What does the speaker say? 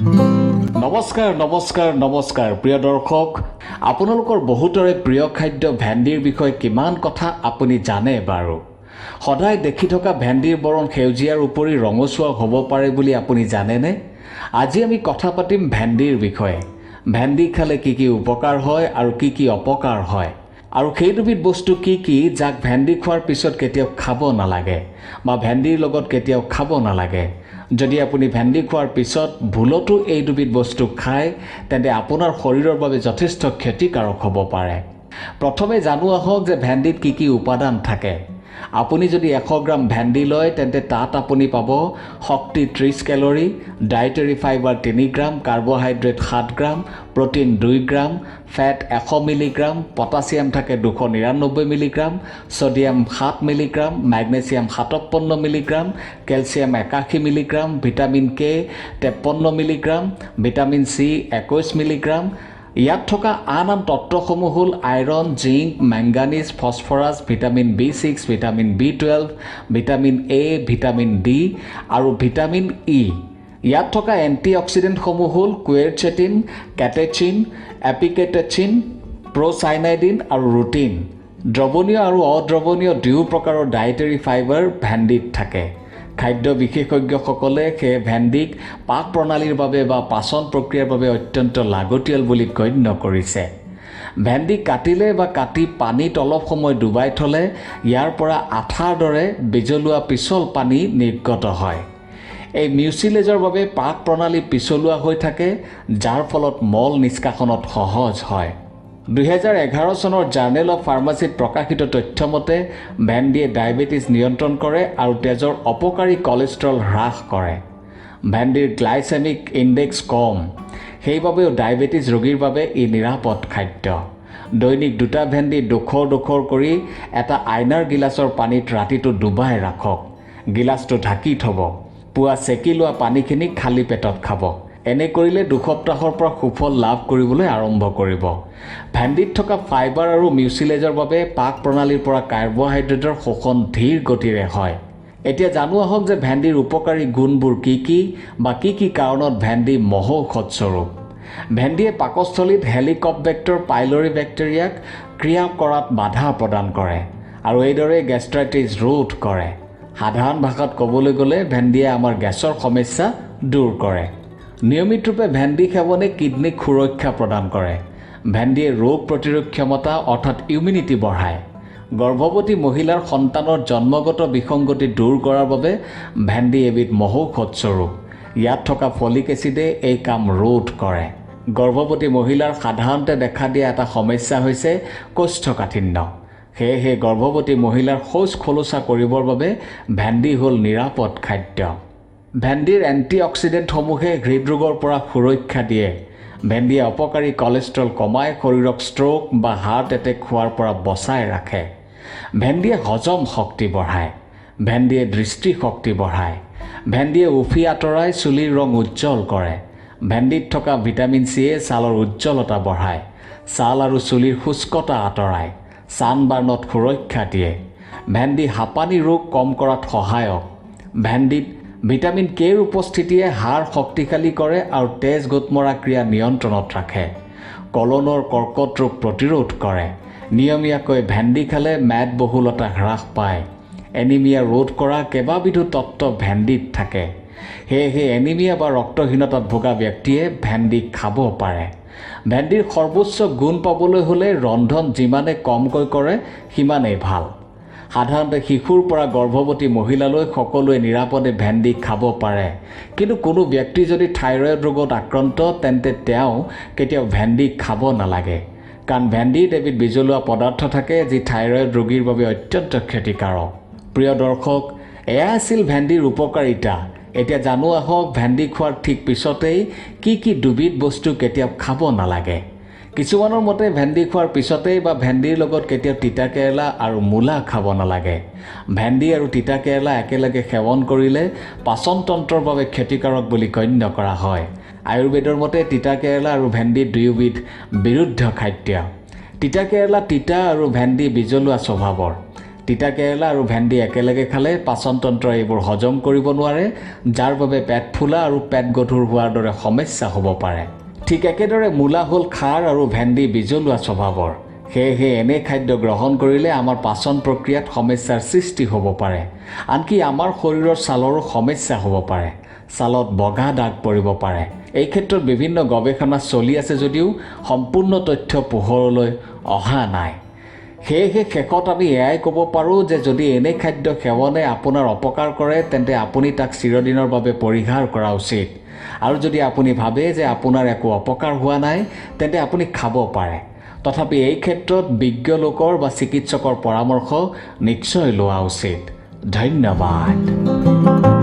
নমস্কাৰ, নমস্কাৰ, নমস্কাৰ। প্ৰিয় দৰ্শক, আপোনালোকৰ বহুতৰে প্ৰিয় খাদ্য ভেন্দিৰ বিষয়ে কিমান কথা আপুনি জানে বাৰু? সদায় দেখি থকা ভেন্দিৰ বৰণ সেউজীয়াৰ উপৰি ৰঙচুৱা হ'ব পাৰে বুলি আপুনি জানেনে? আজি আমি কথা পাতিম ভেন্দিৰ বিষয়ে। ভেন্দি খালে কি কি উপকাৰ হয় আৰু কি কি অপকাৰ হয় আৰু সেই দুবিধ বস্তু কি কি, যাক ভেন্দি খোৱাৰ পিছত কেতিয়াও খাব নালাগে বা ভেন্দিৰ লগত কেতিয়াও খাব নালাগে। যদি আপুনি ভেন্দি খোৱাৰ পিছত ভুলতো এই দুবিধ বস্তু খায়, তেন্তে আপোনাৰ শৰীৰৰ বাবে যথেষ্ট ক্ষতিকাৰক হ'ব পাৰে। প্ৰথমে জানো আহক যে ভেন্দিত কি কি উপাদান থাকে। আপুনি যদি 100 গ্ৰাম ভেন্দি লয়, তেন্তে তাত আপুনি পাব শক্তি 30 কেলৰি, ডায়েটেৰী ফাইবাৰ 3 গ্ৰাম, কাৰ্বহাইড্ৰেট 7 গ্ৰাম, প্ৰ'টিন 2 গ্ৰাম, ফেট 100 মিলিগ্ৰাম, পটাছিয়াম থাকে 299 milligram, sodium 7 milligram, magnesium 57 milligram, calcium 81 milligram, vitamin K 53 milligram, vitamin C 21 milligram. ইয়াত থকা আন আন তত্ত্বসমূহ হ'ল iron, zinc, manganese, phosphorus, vitamin B6, vitamin B12, vitamin A, vitamin D আৰু vitamin E. ইয়াত থকা anti অক্সিডেণ্টসমূহ হ'ল কুৱেৰচেটিন, কেটেচিন, এপিকেটেচিন, প্ৰ'চাইনাইডিন আৰু ৰুটিন। দ্ৰৱণীয় আৰু অদ্ৰৱণীয় দুয়ো প্ৰকাৰৰ ডায়েটেৰী ফাইবাৰ ভেন্দিত থাকে। খাদ্য বিশেষজ্ঞসকলে সেয়ে ভেন্দিক পাক প্ৰণালীৰ বাবে বা পাচন প্ৰক্ৰিয়াৰ বাবে অত্যন্ত লাগতিয়াল বুলি গণ্য কৰিছে। ভেন্দি কাটিলে বা কাটি পানীত অলপ সময় ডুবাই থ'লে ইয়াৰ পৰা আঠাৰ দৰে বিজলুৱা পিছল পানী নিৰ্গত হয়। এই মিউচিলেজৰ বাবে পাক প্ৰণালী পিছলোৱা হৈ থাকে, যাৰ ফলত মল নিষ্কাশনত সহজ হয়। 2011 চনৰ জাৰ্নেল অফ ফাৰ্মাচীত প্ৰকাশিত তথ্য মতে ভেন্দিয়ে ডায়েবেটিছ নিয়ন্ত্ৰণ কৰে আৰু তেজৰ অপকাৰী কলেষ্ট্ৰল হ্ৰাস কৰে। ভেন্দিৰ গ্লাইচেমিক ইণ্ডেক্স কম, সেইবাবেও ডায়েবেটিছ ৰোগীৰ বাবে ই নিৰাপদ খাদ্য। দৈনিক দুটা ভেন্দি ডোখৰ ডোখৰ কৰি এটা আইনাৰ গিলাচৰ পানীত ৰাতিটো ডুবাই ৰাখক। গিলাচটো ঢাকি থ'ব। পুৱা চেকি লোৱা পানীখিনি খালী পেটত খাব। এনে কৰিলে 2 সপ্তাহৰ পৰা সুফল লাভ কৰিবলৈ আৰম্ভ কৰিব। ভেন্দিত থকা ফাইবাৰ আৰু মিউচিলেজৰ বাবে পাক প্ৰণালীৰ পৰা কাৰ্বহাইড্ৰেটৰ শোষণ ধীৰ গতিৰে হয়। এতিয়া জানো আহক যে ভেন্দিৰ উপকাৰী গুণবোৰ কি কি বা কি কি কাৰণত ভেন্দি মহৌষধস্বৰূপ। ভেন্দিয়ে পাকস্থলীত হেলিকবেক্টৰ পাইলৰি বেক্টেৰিয়াক ক্ৰিয়া কৰাত বাধা প্ৰদান কৰে আৰু এইদৰে গেষ্ট্ৰাইটিছ ৰোধ কৰে। সাধাৰণ ভাষাত ক'বলৈ গ'লে ভেন্দিয়ে আমাৰ গেছৰ সমস্যা দূৰ কৰে। নিয়মিতৰূপে ভেন্দি সেৱনে কিডনীক সুৰক্ষা প্ৰদান কৰে। ভেন্দিয়ে ৰোগ প্ৰতিৰোধ ক্ষমতা অৰ্থাৎ ইমিউনিটি বঢ়ায়। গৰ্ভৱতী মহিলাৰ সন্তানৰ জন্মগত বিসংগতি দূৰ কৰাৰ বাবে ভেন্দি এবিধ মহৌষধস্বৰূপ। ইয়াত থকা ফলিক এচিডে এই কাম ৰোধ কৰে। গৰ্ভৱতী মহিলাৰ সাধাৰণতে দেখা দিয়া এটা সমস্যা হৈছে কোষ্ঠকাঠিন্য। সেয়েহে গৰ্ভৱতী মহিলাৰ শৌচ খোলোচা কৰিবৰ বাবে ভেন্দি হ'ল নিৰাপদ খাদ্য। ভেন্দিৰ এণ্টি অক্সিডেণ্টসমূহে হৃদৰোগৰ পৰা সুৰক্ষা দিয়ে। ভেন্দিয়ে অপকাৰী কলেষ্ট্ৰল কমাই শৰীৰক ষ্ট্ৰ'ক বা হাৰ্ট এটেক হোৱাৰ পৰা বচাই ৰাখে। ভেন্দিয়ে হজম শক্তি বঢ়ায়। ভেন্দিয়ে দৃষ্টিশক্তি বঢ়ায়। ভেন্দিয়ে উফি আঁতৰাই চুলিৰ ৰং উজ্জ্বল কৰে। ভেন্দিত থকা ভিটামিন চিয়ে ছালৰ উজ্জ্বলতা বঢ়ায়, ছাল আৰু চুলিৰ শুষ্কতা আঁতৰায়, ছানবাৰ্ণত সুৰক্ষা দিয়ে। ভেন্দি হাঁপানী ৰোগ কম কৰাত সহায়ক। ভেন্দিত ভিটামিন কেৰ উপস্থিতিয়ে হাড় শক্তিশালী কৰে আৰু তেজ গোটমৰা ক্ৰিয়া নিয়ন্ত্ৰণত ৰাখে। কলনৰ কৰ্কট ৰোগ প্ৰতিৰোধ কৰে। নিয়মীয়াকৈ ভেন্দি খালে মেদবহুলতা হ্ৰাস পায়। এনিমিয়া ৰোধ কৰা কেইবাবিধো তত্ত্ব ভেন্দিত থাকে। সেয়েহে এনিমিয়া বা ৰক্তহীনতাত ভোগা ব্যক্তিয়ে ভেন্দি খাব পাৰে। ভেন্দিৰ সৰ্বোচ্চ গুণ পাবলৈ হ'লে ৰন্ধন যিমানে কমকৈ কৰে, সিমানেই ভাল। সাধাৰণতে শিশুৰ পৰা গৰ্ভৱতী মহিলালৈ সকলোৱে নিৰাপদে ভেন্দি খাব পাৰে। কিন্তু কোনো ব্যক্তি যদি থাইৰয়ড ৰোগত আক্ৰান্ত, তেন্তে তেওঁ কেতিয়াও ভেন্দি খাব নালাগে। কাৰণ ভেন্দিত এবিধ বিজলুৱা পদাৰ্থ থাকে, যি থাইৰয়ড ৰোগীৰ বাবে অত্যন্ত ক্ষতিকাৰক। প্ৰিয় দৰ্শক, এয়া আছিল ভেন্দিৰ উপকাৰিতা। এতিয়া জানো আহক ভেন্দি খোৱাৰ ঠিক পিছতেই কি কি দুবিধ বস্তু কেতিয়াও খাব নালাগে। কিছুমানৰ মতে ভেন্দি খোৱাৰ পিছতেই বা ভেন্দিৰ লগত কেতিয়াও তিতা কেৰেলা আৰু মূলা খাব নালাগে। ভেন্দি আৰু তিতা কেৰেলা একেলগে সেৱন কৰিলে পাচনতন্ত্ৰৰ বাবে ক্ষতিকাৰক বুলি গণ্য কৰা হয়। আয়ুৰ্বেদৰ মতে তিতা কেৰেলা আৰু ভেন্দি দুয়োবিধ বিৰুদ্ধ খাদ্য। তিতা কেৰেলা তিতা আৰু ভেন্দি বিজলুৱা স্বভাৱৰ। তিতা কেৰেলা আৰু ভেন্দি একেলগে খালে পাচনতন্ত্ৰই এইবোৰ হজম কৰিব নোৱাৰে, যাৰ বাবে পেট ফুলা আৰু পেট গধুৰ হোৱাৰ দৰে সমস্যা হ'ব পাৰে। ঠিক একেদৰে মূলা হ'ল খাৰ আৰু ভেন্দি বিজলুৱা স্বভাৱৰ। সেয়েহে এনে খাদ্য গ্ৰহণ কৰিলে আমাৰ পাচন প্ৰক্ৰিয়াত সমস্যাৰ সৃষ্টি হ'ব পাৰে। আনকি আমাৰ শৰীৰৰ ছালৰো সমস্যা হ'ব পাৰে, ছালত বগা দাগ পৰিব পাৰে। এই ক্ষেত্ৰত বিভিন্ন গৱেষণা চলি আছে যদিও সম্পূৰ্ণ তথ্য পোহৰলৈ অহা নাই। সেয়েহে শেষত আমি এয়াই ক'ব পাৰোঁ যে যদি এনে খাদ্য সেৱনে আপোনাৰ অপকাৰ কৰে, তেন্তে আপুনি তাক চিৰদিনৰ বাবে পৰিহাৰ কৰা উচিত। আৰু যদি আপুনি ভাবে যে আপোনাৰ একো অপকাৰ হোৱা নাই, তেন্তে আপুনি খাব পাৰে। তথাপি এই ক্ষেত্ৰত বিজ্ঞ লোকৰ বা চিকিৎসকৰ পৰামৰ্শ নিশ্চয় লোৱা উচিত। ধন্যবাদ।